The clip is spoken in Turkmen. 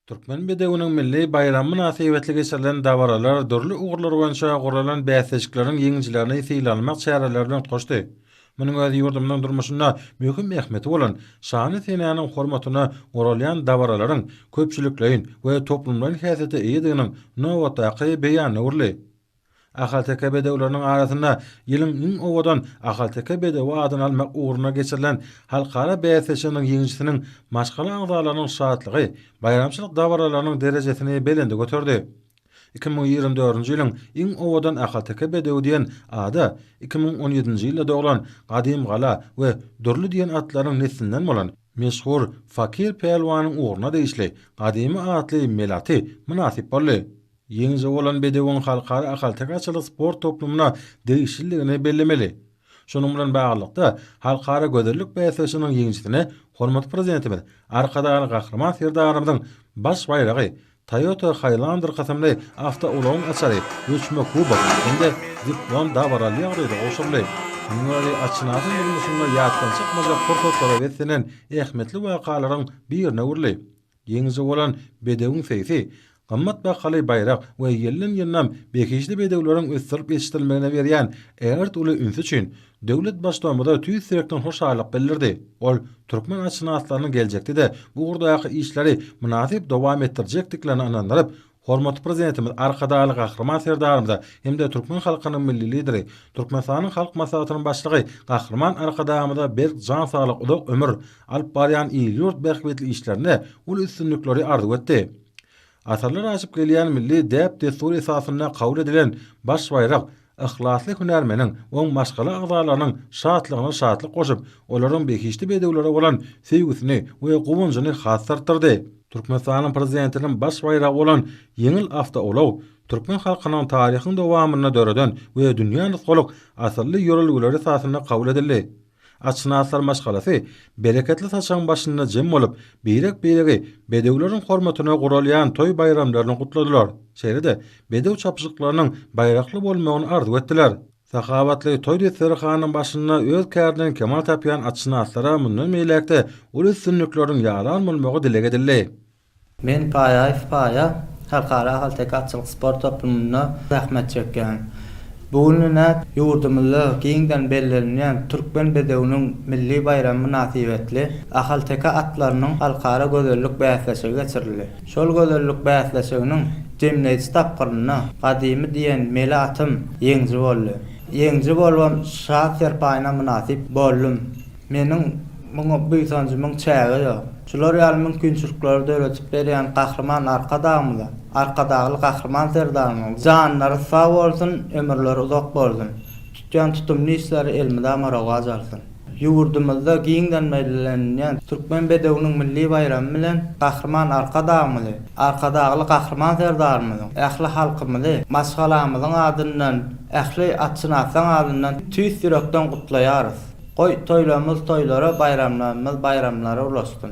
Türkmen bedewiniň milli baýramy mynasybetli geçirilen dabaralar dürli ugurlar boýunça guralan bäsleşikleriň ýeňijilerini sylaglamak çäreleri bilen utgaşdy. Munuň özi ýurdumyzyň durmuşynda möhüm ähmiýeti bolan şanly senäniň hormatyna guralýan dabaralaryň köpçülikleýin we toplumlaýyn häsiýete eýediginiň nobatdaky beýanyna öwrüldi. Ahalteke bedewleriniň arasynda ýylyň iň owadan ahalteke bedewi adyny almak ugrunda geçirilen halkara bäsleşiginiň ýeňijisiniň maşgala agzalarynyň şatlygy baýramçylyk dabaralarynyň derejesini belende göterdi. 2024-nji ýylyň iň owadan ahalteke bedewi diýen ada 2017-nji ýylda doglan Gadymgala we Dürli diýen atlaryň neslinden bolan meşhur Fakir pälwanyň ugruna degişli Gadymy atly melaty mynasyp boldy. Ýeňiji bolan bedewiň Halkara ahalteke atçylyk sport toplumyna degişlidigini bellemeli. Şunuň bilen baglylykda, halkara gözellik bäsleşiginiň ýeňijisine hormatly Prezidentimiz Arkadagly Gahryman Serdarymyzyň baş baýragy, Toyota Highlander kysymly awtoulagyň açary, göçme kubok hem-de diplom dabaraly ýagdaýda gowşuryldy. Munuň özi atşynasyň durmuşynda ýatdan çykmajak pursatlara beslenen ähmiýetli wakalaryň birine öwrüldi. Ýeňiji bolan bedewiň seýsi gymmat bahaly baýrak we ýyldan-ýylynam behişdi bedewleriň ösdürilip ýetişdirilmegine berýän ägirt uly ünsi üçin döwlet Baştutanymyza tüýs ýürekden hoşallyk bildirdi. Ol türkmen atşynaslarynyň geljekde-de bu ugurdaky işleri mynasyp dowam etdirjekdiklerine ynandyryp, Hormatly Prezidentimiz Arkadagly Gahryman Serdarymyza hem-de türkmen halkynyň Milli Lideri, Türkmenistanyň Halk Maslahatynyň Başlygy Gahryman Arkadagymyza berk jan saglyk, uzak ömür, alyp barýan il-ýurt bähbitli işlerinde uly üstünlikleri arzuw etdi. Asyrlar aşyp gelýän milli däp-dessur esasynda kabul edilen Baş baýrak yhlasly hünärmeniň, oň maşgala agzalarynyň şatlygyna şatlyk goşup, olaryň behişdi bedewlere bolan söýgüsini we guwanjyny has artdyrdy. Türkmenistanyň Prezidentiniň baş baýragy bolan ýeňil awtoulag türkmen halkynyň taryhyň dowamynda döreden we dünýä nusgalyk asylly ýörelgeleri esasynda kabul edildi. Atşynaslar maşgalasy bereketli saçagyň başynda jem bolup, birek-biregi bedewleriň hormatyna guralýan toý-baýramlaryny gutladylar. Şeýle-de, bedew çapyşyklarynyň baýrakly bolmagyny arzuw etdiler. Sahawatly toý desterhanyň başynda öz kärinden kemal tapýan atşynaslara mundan beýläk-de uly üstünlikleriň ýaran bolmagy dileg edildi. Men Paýaýew Paýa, Halkara ahalteke atçylyk sport toplumynda zähmet çekýän. Bu gün ine, ýurdumyzda giňden bellenilýän Türkmen bedewiniň milli baýramy mynasybetli ahalteke atlarynyň halkara gözellik bäsleşigi geçirildi. Şol gözellik bäsleşiginiň jemleýji tapgyrynda Gadymy diýen mele atym ýeňiji boldy. Ýeňiji bolubam şa serpaýyna mynasyp boldum. Meniň muňa buýsanjymyň çägi ýok. Şular ýaly mümkinçilikleri döredip berýän Gahryman Arkadagymyza, Arkadagly Gahryman Serdarymyzyň janlary sag bolsun, ömürleri uzak bolsun! Tutýan tutumly işleri elmydama rowaç alsyn! Ýurdumyzda giňden bellenilýän Türkmen bedewiniň milli baýramy bilen Gahryman Arkadagymyzy, Arkadagly Gahryman Serdarymyzyň, ähli halkymyzy maşgalamyzyň adyndan, ähli atşynaslaryň adyndan tüýs ýürekden gutlaýarys! Goý, toýlarymyz toýlara, baýramlarymyz baýramlara ulaşsyn!